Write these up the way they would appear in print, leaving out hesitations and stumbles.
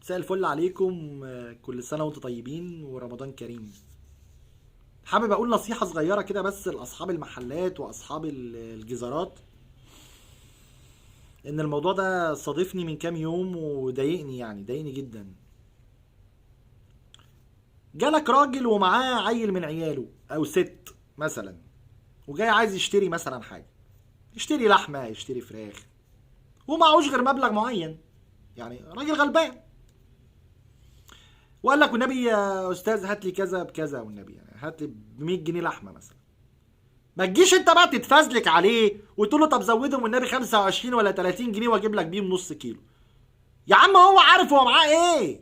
مساء الفل عليكم، كل سنة وانتم طيبين ورمضان كريم. حابب اقول نصيحة صغيرة كده بس لأصحاب المحلات وأصحاب الجزارات، ان الموضوع ده صادفني من كام يوم وضايقني، ضايقني جدا. جالك راجل ومعاه عيل من عياله او ست مثلا، وجاي عايز يشتري مثلا حاجة، يشتري لحمة، يشتري فراخ، ومعهوش غير مبلغ معين، يعني راجل غلبان، وقال لك والنبي يا استاذ هات لي كذا بكذا، والنبي يعني هات لي ب 100 جنيه لحمه مثلا. ما تجيش انت بقى تتفزلك عليه وتقول له طب زودهم والنبي 25 ولا 30 جنيه واجيب لك بيهم نص كيلو. يا عم هو عارف هو معاه ايه،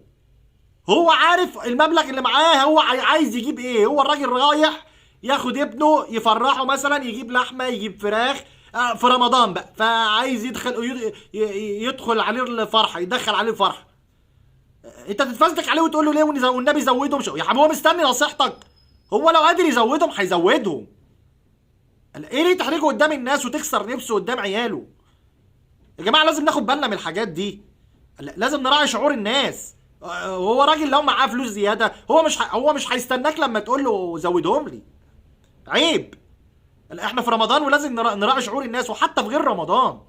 هو عارف المبلغ اللي معاه، هو عايز يجيب ايه. هو الراجل رايح ياخد ابنه يفرحه مثلا، يجيب لحمه، يجيب فراخ، في رمضان بقى، فعايز يدخل عليه الفرحة، يدخل عليه الفرحة. انت تتفزلك عليه وتقول له ليه والنبي زودهم؟ يا حبيبي هو مستني نصيحتك، هو لو قادر يزودهم هيزودهم. ايه ليه تحرجه قدام الناس وتكسر نفسه قدام عياله؟ يا جماعة لازم ناخد بالنا من الحاجات دي، لازم نراعي شعور الناس. هو راجل لو معاه فلوس زيادة هو مش هيستناك لما تقول له زودهم لي. عيب، احنا في رمضان ولازم نراعي شعور الناس، وحتى في غير رمضان.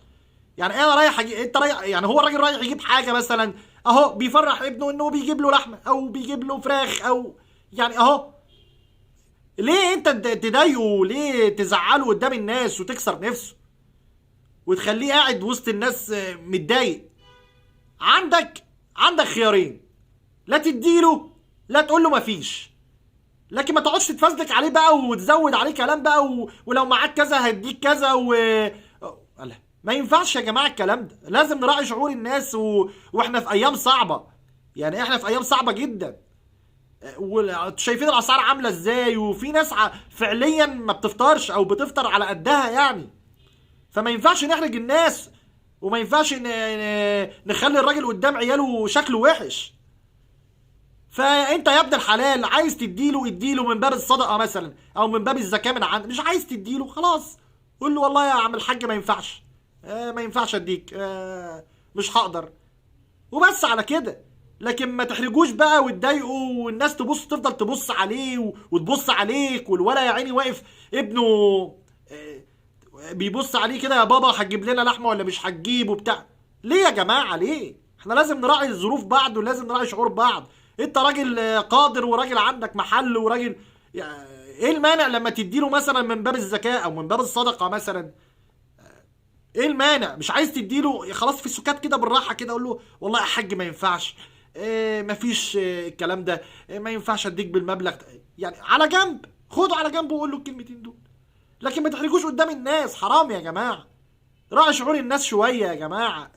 يعني انا رايح انت رايح، يعني هو الراجل رايح يجيب حاجة مثلا، اهو بيفرح ابنه انه بيجيب له لحمه او بيجيب له فراخ، او يعني اهو. ليه انت تضايقه؟ ليه تزعله قدام الناس وتكسر نفسه وتخليه قاعد وسط الناس متضايق؟ عندك خيارين، لا تديله، لا تقول له مفيش، لكن ما تقعدش تتفزلك عليه بقى وتزود عليه كلام بقى، ولو معاك كذا هديك كذا لا، ما ينفعش يا جماعة الكلام ده. لازم نراعي شعور الناس واحنا في ايام صعبة، يعني احنا في ايام صعبة جدا، وشايفين الاسعار عامله ازاي، وفي ناس فعليا ما بتفطرش او بتفطر على قدها يعني. فما ينفعش نحرج الناس، وما ينفعش نخلي الراجل قدام عياله شكله وحش. فانت يا ابن الحلال عايز تديله اديله من باب الصدقة مثلا، او من باب الزكاة من عند، مش عايز تديله خلاص قول له والله يا عم الحاج ما ينفعش، ما ينفعش اديك، مش هقدر، وبس على كده. لكن ما تحرجوش بقى وتضايقه، والناس تفضل تبص عليه وتبص عليك، والولا يا عيني واقف ابنه، بيبص عليه كده، يا بابا هتجيب لنا لحمه ولا مش هتجيب وبتاع. ليه يا جماعة؟ ليه؟ احنا لازم نراعي ظروف بعض، ولازم نراعي شعور بعض. انت راجل قادر وراجل عندك محل وراجل، ايه المانع لما تديله مثلا من باب الزكاة او من باب الصدقة مثلا؟ ايه المانع؟ مش عايز تديله خلاص، في سكات كده بالراحة كده، اقول له والله يا حاج ما ينفعش، مفيش، الكلام ده، ما ينفعش اديك بالمبلغ ده. يعني على جنب، خده على جنب وقول له الكلمتين دول، لكن ما تحرجوش قدام الناس. حرام يا جماعة، راعي شعور الناس شوية يا جماعة.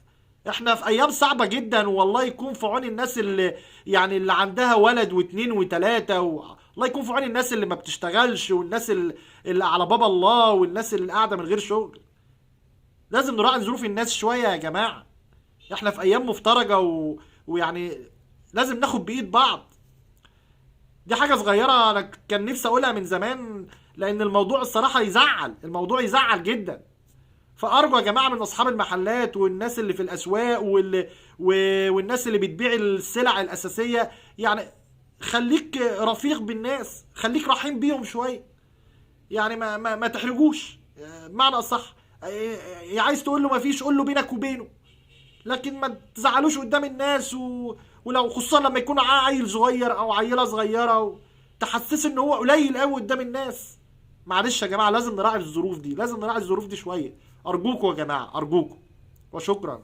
احنا في ايام صعبة جدا، والله يكون في عون الناس اللي عندها ولد واتنين وتلاتة، الله يكون في عون الناس اللي ما بتشتغلش، والناس اللي على باب الله، والناس اللي قاعدة من غير شغل. لازم نراعي ظروف الناس شوية يا جماعة. احنا في ايام مفترجة ويعني لازم ناخد بايد بعض. دي حاجة صغيرة انا كان نفسي اقولها من زمان، لان الموضوع الصراحة يزعل، الموضوع يزعل جدا. فارجو يا جماعة من اصحاب المحلات والناس اللي في الاسواق والناس اللي بتبيع السلع الاساسية، خليك رفيق بالناس، خليك رحيم بيهم شوية، يعني ما تحرجوش. بمعنى اصح، عايز تقول له ما فيش، قول له بينك وبينه، لكن ما تزعلوش قدام الناس، ولو خصوصا لما يكون عيل صغير او عيله صغيرة، تحسس ان هو قليل قوي قدام الناس. معلش يا جماعة، لازم نراعي الظروف دي، لازم نراعي الظروف دي شوية. ارجوكم يا جماعة، ارجوكم، وشكرا.